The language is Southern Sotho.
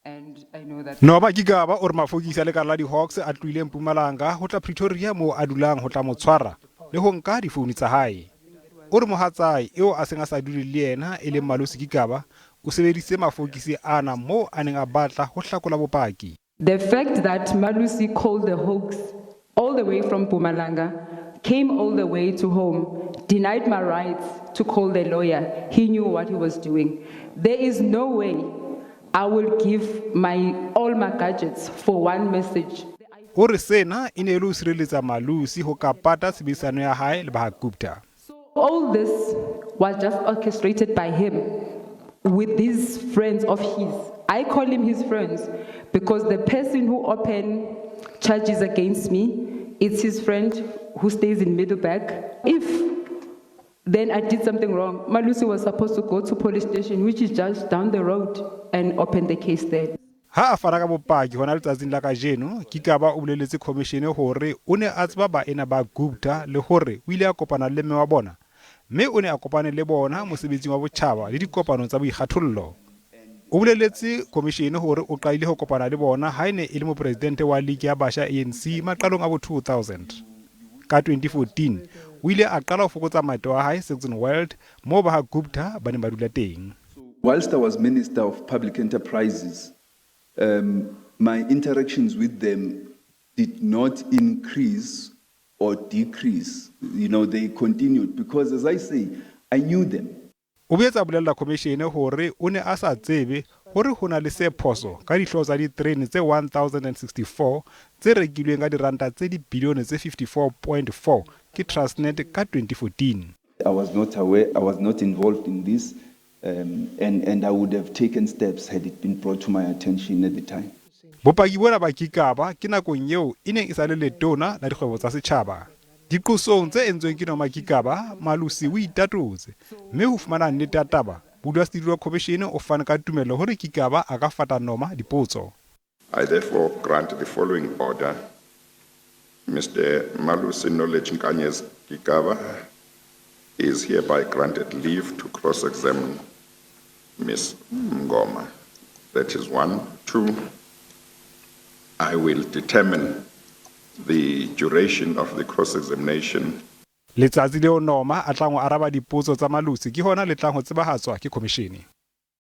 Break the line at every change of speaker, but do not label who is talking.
And I know that
Noma Gigaba o re mafokisi a lekala la di-Hawks a tlohile Mpumalanga ho tla Pretoria moo a dulang ho tla mo tshwara le ho nka difounu tsa hae. O re mohatsae eo a seng a sa dule le yena e leng Malusi Gigaba o sebedisitse mafokisi ana moo a neng a batla ho hlakola bopaki.
The fact that Malusi called the Hawks all the way from Mpumalanga, came all the way to home, denied my rights to call the lawyer. He knew what he was doing. There is no way I will give my all my gadgets for one message.
O re sena e ne e le ho sireletsa Malusi ho ka pata tshebedisano ya hae le ba ha Gupta.
All this was just orchestrated by him with these friends of his. I call him his friends because the person who opened charges against me, it's his friend who stays in Middleburg. If then I did something wrong, Malusi was supposed to go to police station, which is just down the road, and open the case there.
Ha a fana ka bopaki hona letsatsing la kajeno, Gigaba o boleletse khomishene hore o ne a tseba baena ba Gupta le hore o ile a kopana le mme wa bona, mme o ne a kopane le bona mosebetsing wa botjhaba le dikopanong tsa boikgathollo. O boleletse khomishene hore o qadile ho kopana le bona ha e ne e le mopresidente wa Liki ya Batjha ANC maqalong a bo 2000. Ka 2014, o ile a qala ho fokotsa maeto a hae Saxonwold moo ba ha Gupta ba neng ba dula teng.
Whilst I was Minister of Public Enterprises, my interactions with them did not increase or decrease. They continued because, as I say, I knew them.
O boetse a bolella khomishene hore o ne a sa tsebe hore ho na le se phoso ka dihlooho tsa diterene tse 1064 tse rekilweng ka diranta tse dibilione tse 54.4 ke Transnet ka 2014.
I was not aware, I was not involved in this, and I would have taken steps had it been brought to my attention at the time.
Bopaki bona ba Gigaba ke nakong eo e neng e sa le letona la dikgwebo tsa setjhaba. Diqosong tse entsweng ke Noma Gigaba, Malusi o itatotse, mme ho fumana nnete ya taba, modulasetulo wa khomishene o fane ka tumello hore Gigaba a ka fata Noma dipotso.
I therefore grant the following order. Mr. Malusi Knowledge Nkanyezi Gigaba is hereby granted leave to cross-examine Ms. Mngoma. That is one. Two, I will determine the duration of the cross-examination.
Letsatsi leo Noma a tlang ho araba dipotso tsa Malusi ke hona le tlang ho tsebahatswa ke khomishene.